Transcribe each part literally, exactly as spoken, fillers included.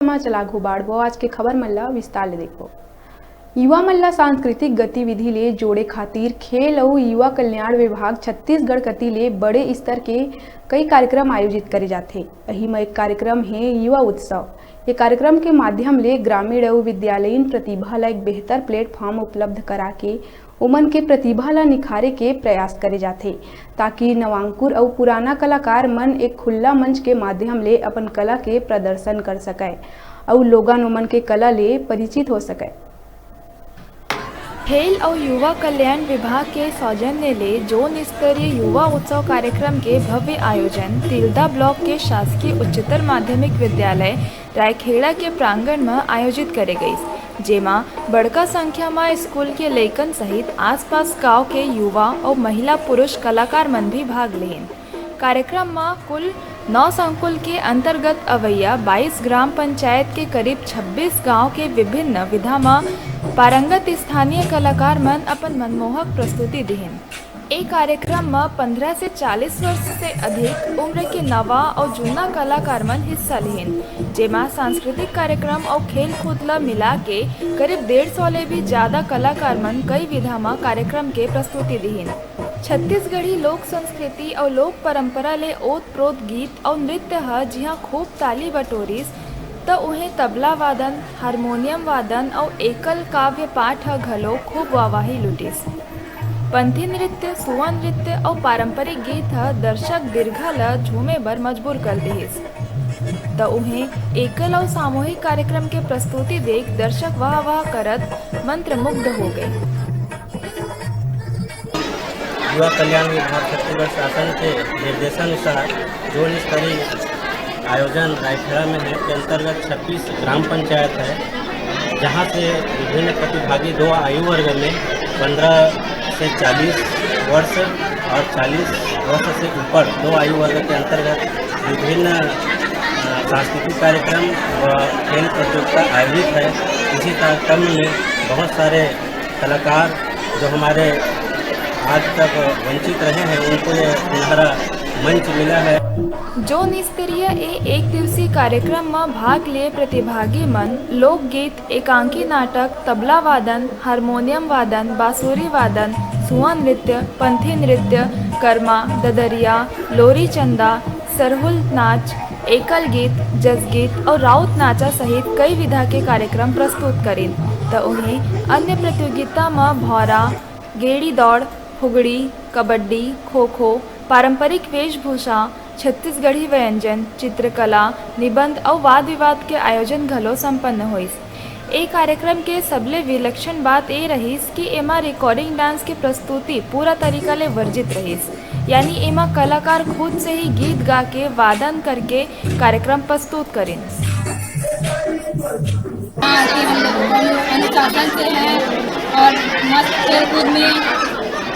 म चला आघू बाढ़बो आज के खबर मन ला विस्तार ले देखबो। युवा मन ला सांस्कृतिक गतिविधि ले जोड़े खातिर खेल अउ युवा कल्याण विभाग छत्तीसगढ़ कति ले बड़े स्तर के कई कार्यक्रम आयोजित करे जाथे। अही म एक कार्यक्रम हे युवा उत्सव। ये कार्यक्रम के माध्यम ले ग्रामीण अउ विद्यालयीन प्रतिभा ला एक बेहतर platform उपलब्ध करा के ओमन के प्रतिभा ला निखारे के प्रयास करे जाथे, ताकि नवांकुर अउ पुराना कलाकार मन एक खुल्ला मंच के माध्यम ले अपन कला के प्रदर्शन कर सकय अउ लोगन ओमन के कला ले परिचित हो सकय। खेल अउ युवा कल्याण विभाग के सौजन्य ले जोन स्तरीय युवा उत्सव कार्यक्रम के भव्य आयोजन तिल्दा ब्लॉक के शासकीय उच्चतर माध्यमिक विद्यालय रायखेड़ा के प्रांगण म आयोजित करे गइस, जेमा बड़का संख्या म स्कूल के लइकन सहित आसपास गांव के युवा अउ महिला पुरुष कलाकार मन भी भाग लेहिन। कार्यक्रम म कुल नौ संकुल के अंतर्गत अवइया बाईस ग्राम पंचायत के करीब छब्बीस गांव के विभिन्न विधा म पारंगत स्थानीय कलाकार मन अपन मनमोहक प्रस्तुति दिहिन। ए कार्यक्रम म पंद्रह से चालीस वर्ष से अधिक उम्र के नवा अउ जूना कलाकार मन हिस्सा लेहिन, जेमा सांस्कृतिक कार्यक्रम अउ खेल कूद ल मिला के करीब डेढ़ सौ ले भी ज्यादा कलाकार मन कई विधा म कार्यक्रम के प्रस्तुति दिहिन। छत्तीसगढ़ी लोक संस्कृति अउ लोक परंपरा ले ओत प्रोत गीत अउ नृत्य ह जिहां खूब ताली बटोरिस, त उहें तबला वादन, हारमोनियम वादन अउ एकल काव्य पाठ ह घलो खूब वाहवाही लुटिस। पंथी नृत्य, सुआ नृत्य अउ पारंपरिक गीत ह दर्शक दीर्घा ल झूमे बर मजबूर कर दिहिस। त उहें एकल अउ सामूहिक कार्यक्रम के प्रस्तुति देख दर्शक वाह वाह करत मंत्रमुग्ध हो गए। युवा कल्याण विभाग छत्तीसगढ़ शासन के निर्देशानुसार जोन स्तरीय आयोजन रायखेड़ा में है के अंतर्गत छब्बीस ग्राम पंचायत है, जहां से विभिन्न प्रतिभागी दो आयु वर्ग में पन्द्रह से चालीस वर्ष और चालीस वर्ष से ऊपर दो आयु वर्ग के अंतर्गत विभिन्न, अ, सांस्कृतिक कार्यक्रम व खेल प्रतियोगिता आयोजित है। इसी कार्यक्रम में बहुत सारे कलाकार जो हमारे आज तक वंचित रहे हैं, उनको ये सुनहरा मंच मिला है। जोन स्तरीय ए एक दिवसीय कार्यक्रम म भाग लिए प्रतिभागी मन लोकगीत, एकांकी नाटक, तबला वादन, हारमोनियम वादन, बांसुरी वादन, सुआ नृत्य, पंथी नृत्य, करमा, ददरिया, लोरी चंदा, सरहुल नाच, एकल गीत, जसगीत अउ राउत नाचा सहित कई विधा के कार्यक्रम प्रस्तुत करिन। त उहें अन्य प्रतियोगिता म भौरा, गेड़ी दौड़, फुगड़ी, कबड्डी, खो-खो, पारंपरिक वेशभूषा, छत्तीसगढ़ी व्यंजन, चित्रकला, निबंध अउ वाद विवाद के आयोजन घलो संपन्न होइस। ए कार्यक्रम के सबले विलक्षण बात ए रहिस कि एमा recording dance के प्रस्तुति पूरा तरीका ले वर्जित रहिस, यानी एमा कलाकार खुद से ही गीत गा के वादन करके कार्यक्रम प्रस्तुत करिन। हाँ, कि हम लोग अनु-, अनुशासन से हैं और मस्त खेल कूद में,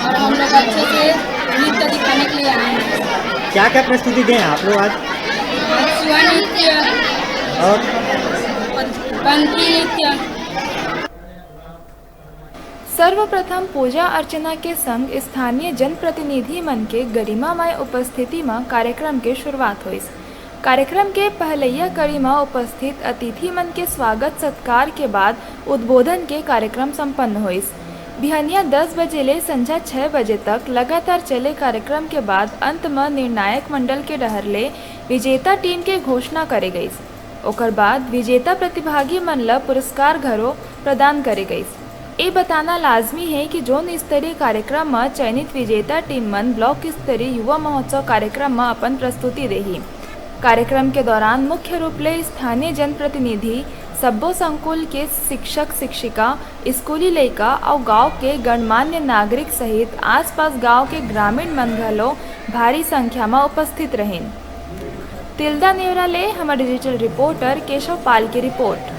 और हम लोग अच्छे से नृत्य दिखाने के लिए आए हैं। क्या क्या प्रस्तुति दें आप लोग आज? सुआ नृत्य और पंथी नृत्य। सर्वप्रथम पूजा अर्चना के संग स्थानीय जनप्रतिनिधि मन के गरिमामय उपस्थिति म कार्यक्रम के शुरुआत होइस। कार्यक्रम के पहलैया कड़ी म उपस्थित अतिथि मन के स्वागत सत्कार के बाद उद्बोधन के कार्यक्रम संपन्न होइस। बिहनिया दस बजे ले संझा छह बजे तक लगातार चले कार्यक्रम के बाद अंत म निर्णायक मंडल के डहर ले विजेता टीम के घोषणा करे गइस। ओकर बाद विजेता प्रतिभागी मन ल पुरस्कार घलो प्रदान करे गइस। ए बताना लाजमी हे कि जोन स्तरीय कार्यक्रम म चयनित विजेता टीम मन ब्लॉक स्तरीय युवा महोत्सव कार्यक्रम म अपन प्रस्तुति देही। कार्यक्रम के दौरान मुख्य रूप ले स्थानीय जनप्रतिनिधि, सब्बो संकुल के शिक्षक शिक्षिका, स्कूली लइका अउ गांव के गणमान्य नागरिक सहित आसपास गांव के ग्रामीण मन घलो भारी संख्या म उपस्थित रहिन। तिल्दा नेवरा ले हमर digital reporter केशव पाल की report।